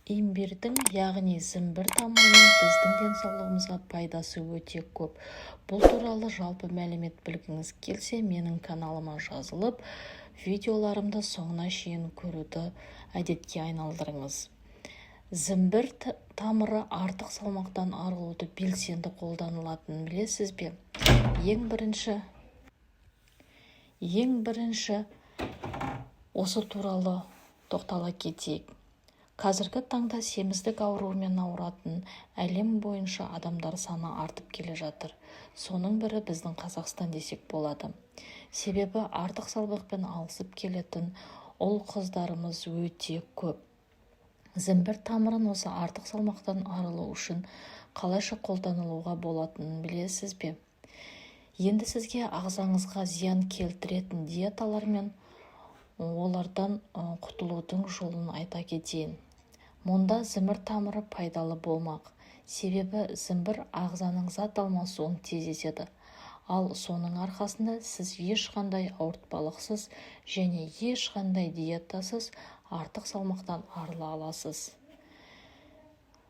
Имбирдің, яғни зімбір тамырының біздің денсаулығымызға пайдасы өте көп. Бұл туралы жалпы мәлімет білгіңіз келсе, менің каналыма жазылып, видеоларымды соңына шейін көруді әдетке айналдырыңыз. Зімбір тамыры артық салмақтан арылуды белсенді қолданылатынын білесіз бе? Ең бірінші осы туралы тоқтала кетейік. Қазіргі таңда семіздік ауруымен ауыратын әлем бойынша адамдар саны артып келе жатыр. Соның бірі біздің Қазақстан десек болады. Себебі артық салмақпен алысып келетін ұл-қыздарымыз өте көп. Зімбір тамырын осы артық салмақтан арылу үшін қалайша қолданылуға болатынын білесіз бе? Енді сізге ағзаңызға зиян келтіретін диеталар мен олардан құтылудың жолын айта кетейін. Мұнда зімбір тамыры пайдалы болмақ. Себебі зімбір ағзаның зат алмасуын тездетеді. Ал соның арқасында сіз ешқандай ауыртпалықсыз және ешқандай диетасыз артық салмақтан арыла аласыз.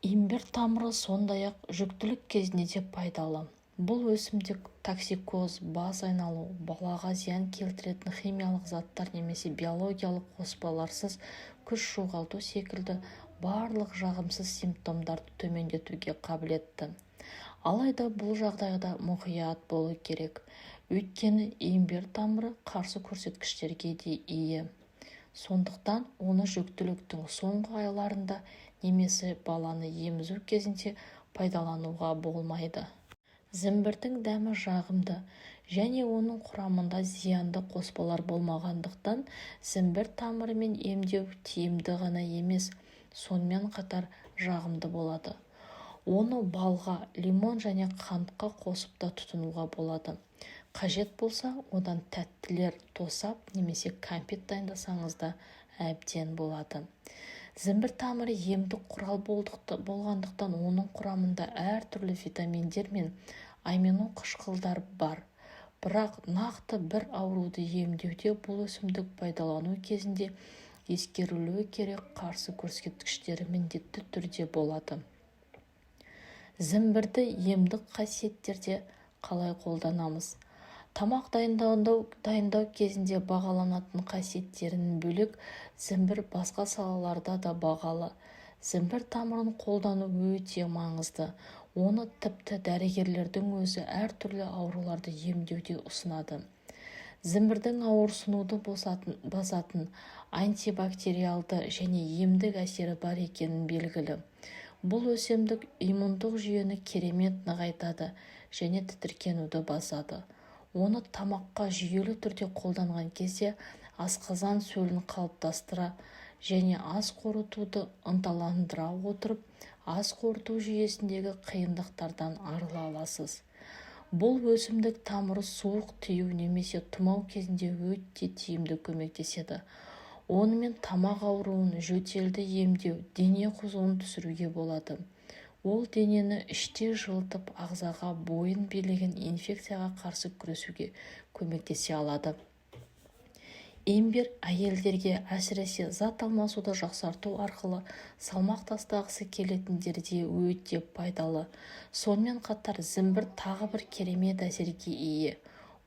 Имбирь тамыры сондай-ақ жүктілік кезінде де пайдалы. Бұл өсімдік токсикоз, бас айналу, балаға зиян келтіретін химиялық заттар немесе биологиялық қоспаларсыз күш жоғалту секілді барлық жағымсыз симптомдарды төмендетуге қабілетті. Алайда бұл жағдайда мұқият болу керек. Өйткені имбирь тамыры қарсы көрсеткіштерге де ие. Сондықтан оны жүктіліктің соңғы айларында немесе баланы емізу кезінде пайдалануға болмайды. Зімбірдің дәмі жағымды және оның құрамында зиянды қоспалар болмағандықтан, зімбір тамырымен емдеу тиімді ғана емес, сонымен қатар жағымды болады. Оны балға, лимон және қантқа қосып та тұтынуға болады. Қажет болса, одан тәттілер, тосап немесе кәмпит дайындасаңыз да әбден болады. Зімбір тамыры емдік құрал болғандықтан, оның құрамында әртүрлі витаминдер мен амино қышқылдар бар. Бірақ нақты бір ауруды емдеуде бұл өсімдік пайдалану кезінде ескерілуі керек қарсы көрсеткіштері міндетті түрде болады. Зімбірді емдік қасиеттерде қалай қолданамыз? Тамақ дайындау кезінде бағаланатын қасиеттерінен бөлек, зімбір басқа салаларда да бағалы. Зімбір тамырын қолдану өте маңызды. Оны тіпті дәрігерлердің өзі әртүрлі ауруларды емдеуде ұсынады. Зімбірдің ауырсынуды басатын антибактериалды және емдік әсері бар екені белгілі. Бұл өсімдік иммундық жүйені керемет нығайтады және тітіркенуді басады. Оны тамаққа жүйелі түрде қолданған кезде асқазан сөлін қалыптастыра және ас қорытуды ынталандыра отырып, ас қорыту жүйесіндегі қиындықтардан арыла аласыз. Бұл өсімдік тамыры суық тию немесе тұмау кезінде өте тиімді көмектеседі. Онымен тамақ ауруын, жөтелді емдеу, дене қызуын түсіруге болады. Ол денені іштей жылытып, ағзаға бойын билеген инфекцияға қарсы күресуге көмектесе алады. Имбирь әйелдерге, әсіресе зат алмасуды жақсарту арқылы салмақ тастағысы келетіндерде өте пайдалы. Сонымен қатар зімбір тағы бір керемет әсерге ие.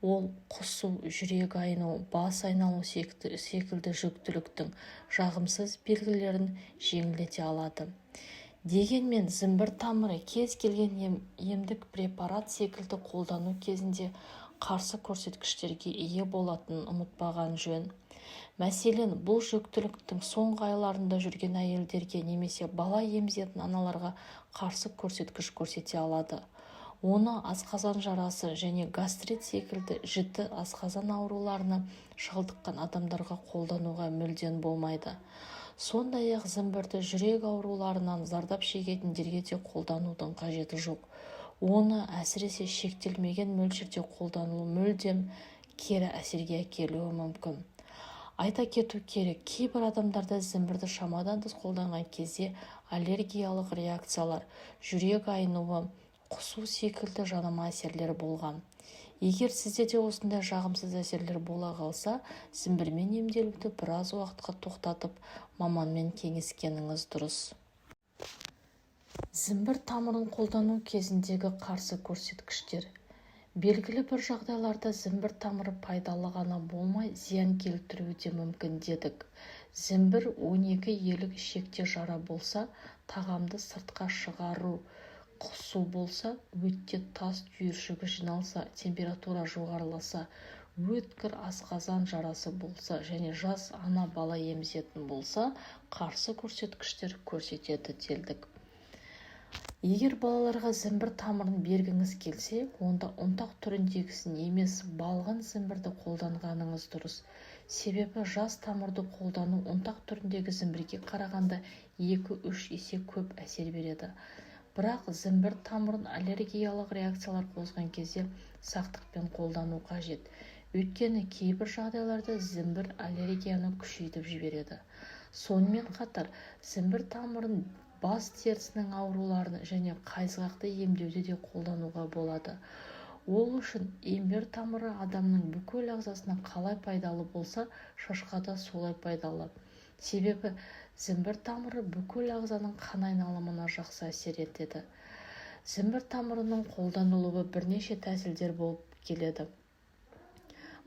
Ол құсу, жүрек айну, бас айналу секілді жүктіліктің жағымсыз белгілерін жеңілдете алады. Дегенмен зімбір тамыры кез келген емдік препарат секілді қолдану кезінде қарсы көрсеткіштерге ие болатынын ұмытпаған жөн. Мәселен, бұл жүктіліктің соңғы айларында жүрген әйелдерге немесе бала емізетін аналарға қарсы көрсеткіш көрсете алады. Оны асқазан жарасы және гастрит секілді жіті асқазан ауруларына шалдыққан адамдарға қолдануға мүлдем болмайды. Сондай-ақ зімбірді жүрек ауруларынан зардап шегетіндерге де қолданудың қажеті жоқ. Оны әсіресе шектелмеген мөлшерде қолдану мүлдем кері әсерге әкелуі мүмкін. Айта кету керек, кейбір адамдарда зімбірді шамадан тыс қолданған кезде аллергиялық реакциялар, жүрек айнуы, құсу секілді жанама әсерлер болған. Егер сізде де осындай жағымсыз әсерлер бола қалса, зімбірмен емделуді біраз уақытқа тоқтатып, маманмен кеңескеніңіз дұрыс. Зімбір тамырын қолдану кезіндегі қарсы көрсеткіштер. Белгілі бір жағдайларда зімбір тамыры пайдалы ғана болмай, зиян келтіруі де мүмкін дедік. Зімбір 12 елік ішекте жара болса, тағамды сыртқа шығару құсу болса, өтте тас түйіршігі жиналса, температура жоғарыласа, өткір асқазан жарасы болса және жас ана бала емізетін болса, қарсы көрсеткіштер көрсетеді делдік. Егер балаларға зімбір тамырын бергіңіз келсе, онда ұнтақ түріндегісін емес, балғын зімбірді қолданғаныңыз дұрыс. Себебі жас тамырды қолдану ұнтақ түріндегі зімбірге қарағанда 2-3 есе көп әсер береді. Бірақ зімбір тамырын аллергиялық реакциялар қозған кезде сақтықпен қолдану қажет. Өйткені кейбір жағдайларда зімбір аллергияны күшейтіп жібереді. Сонымен қатар зімбір тамырын бас терісінің ауруларын және қайызғақты емдеуде де қолдануға болады. Ол үшін имбир тамыры адамның бүкіл ағзасына қалай пайдалы болса, шашқа да солай пайдалы. Себебі зімбір тамыры бүкіл ағзаның қан айналымына жақсы әсер етеді. Зімбір тамырының қолданылуы бірнеше тәсілдер болып келеді.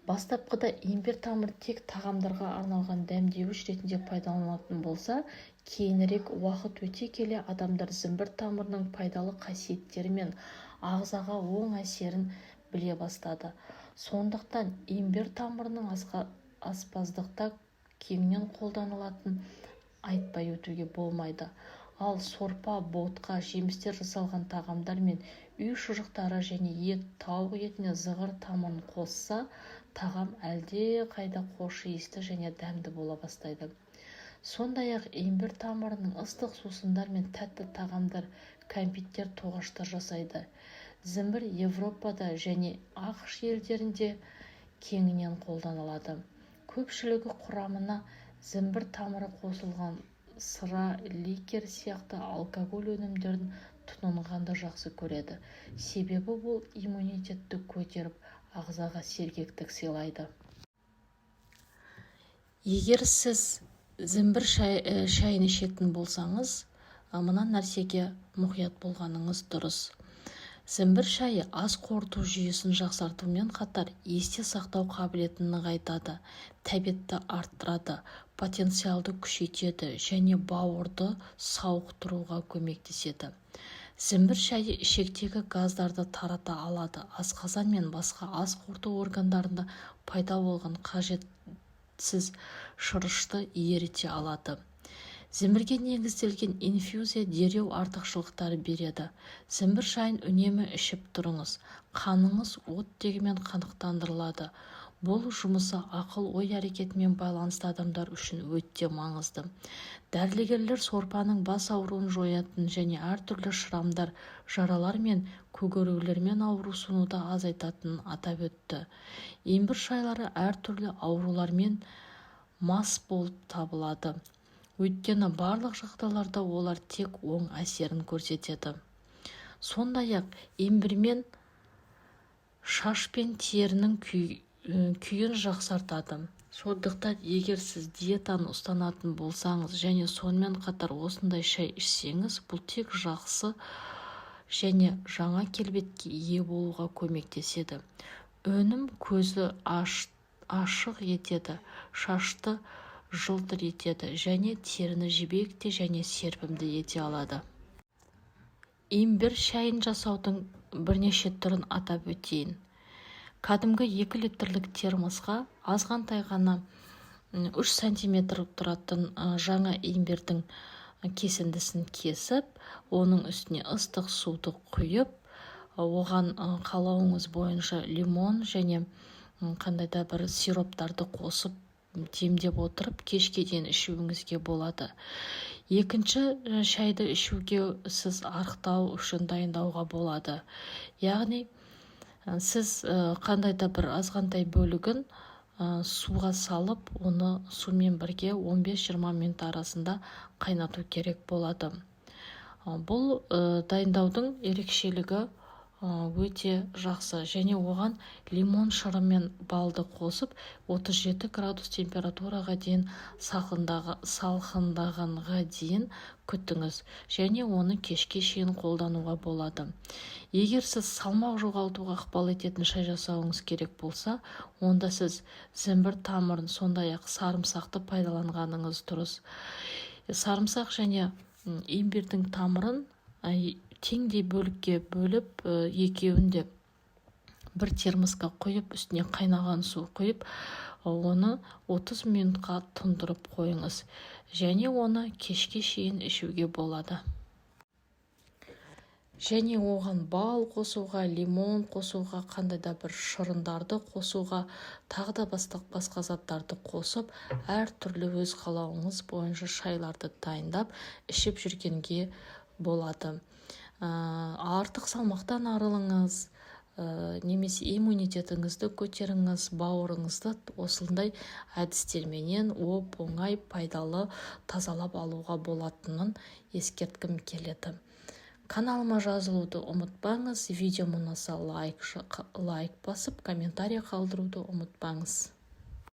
Бастапқыда имбир тамыры тек тағамдарға арналған дәмдеуіш ретінде пайдаланылатын болса, кейінірек уақыт өте келе адамдар зімбір тамырының пайдалы қасиеттері мен ағзаға оң әсерін біле бастады. Сондықтан имбир тамырының аспаздықта кеңінен қолданылатынын айтпай өтуге болмайды. Ал сорпа, ботқа, жемістер жасалған тағамдар мен үй шұжықтары және ет, тауық етіне зығыр тамырын қосса, тағам әлде қайда хош иісті және дәмді бола бастайды. Сондай-ақ имбир тамырының ыстық сусындар мен тәтті тағамдар, кәмпиттер, тоғаштар жасайды. Зімбір Европада және АҚШ елдерінде кеңінен қолданылады. Көпшілігі құрамына зімбір тамыры қосылған сыра, ликер сияқты алкоголь өнімдерін тұтынғанды жақсы көреді. Себебі ол иммунитетті көтеріп, ағзаға сергектік сыйлайды. Егер сіз зімбір шайын ішетін болсаңыз, мына нәрсеге мұқият болғаныңыз дұрыс. Зімбір шайы ас қорыту жүйесін жақсартумен қатар есте сақтау қабілетін нығайтады, тәбетті арттырады, потенциалды күшейтеді және бауырды сауықтыруға көмектеседі. Зімбір шайы ішектегі газдарды тарата алады, асқазан мен басқа ас қорыту органдарында пайда болған қажетсіз шырышты еріте алады. Зімбірге негізделген инфюзия дереу артықшылықтар береді. Зімбір шайын үнемі ішіп тұрыңыз. Қаныңыз оттегімен қанықтандырылады. Бұл жұмысы ақыл-ой әрекетімен байланысты адамдар үшін өте маңызды. Дәрігерлер сорпаның бас ауруын жоятын және әртүрлі шрамдар, жаралар мен көгерулермен ауырсынуды азайтатынын атап өтті. Имбир шайлары әртүрлі аурулармен мас болып табылады. Өйткені барлық жағдайларда олар тек оң әсерін көрсетеді. Сондай-ақ имбирмен шаш пен терінің күйін жақсартады. Сондықтан егер сіз диетаны ұстанатын болсаңыз және сонымен қатар осындай шай ішсеңіз, бұл тек жақсы және жаңа келбетке ие болуға көмектеседі. Өнім көзі ашық етеді, шашты жылтыр етеді және теріні жібектей және серпімді ете алады. Имбир шайын жасаудың бірнеше түрін атап өтейін. Кәдімгі 2 литрлік термосқа азғантай ғана 3 сантиметр тұратын жаңа имбирдің кесіндісін кесіп, оның үстіне ыстық суды құйып, оған қалауыңыз бойынша лимон және қандай да бір сироптарды қосып демдеп отырып кешке дейін ішуіңізге болады. Екінші шайды ішуге сіз арықтау үшін дайындауға болады. Яғни сіз қандай да бір азғантай бөлігін суға салып, оны сумен бірге 15-20 минут арасында қайнату керек болады. Бұл дайындаудың ерекшелігі Өте жақсы. Және оған лимон шыры мен балды қосып, 37 градус температураға дейін салқындағанға дейін күтіңіз және оны кешке шейін қолдануға болады. Егер сіз салмақ жоғалтуға ықпал ететін шай жасауыңыз керек болса, онда сіз зімбір тамырын, сондай-ақ сарымсақты пайдаланғаныңыз дұрыс. Сарымсақ және имбирдің тамырын теңдей бөлікке бөліп, екеуін де бір термосқа құйып, үстіне қайнаған су құйып, оны 30 минутқа тұндырып қойыңыз және оны кешке шейін ішуге болады. Және оған бал қосуға, лимон қосуға, қандай да бір шырындарды қосуға, тағы да басқа заттарды қосып, әртүрлі өз қалауыңыз бойынша шайларды дайындап ішіп жүргенге болады. Артық салмақтан арылыңыз немесе иммунитетіңізді көтеріңіз, бауырыңызды осындай әдістерменен оп-оңай, пайдалы тазалап алуға болатынын ескерткім келеді. Каналыма жазылуды ұмытпаңыз. Видеом ұнаса, лайк басып, комментарий қалдыруды ұмытпаңыз.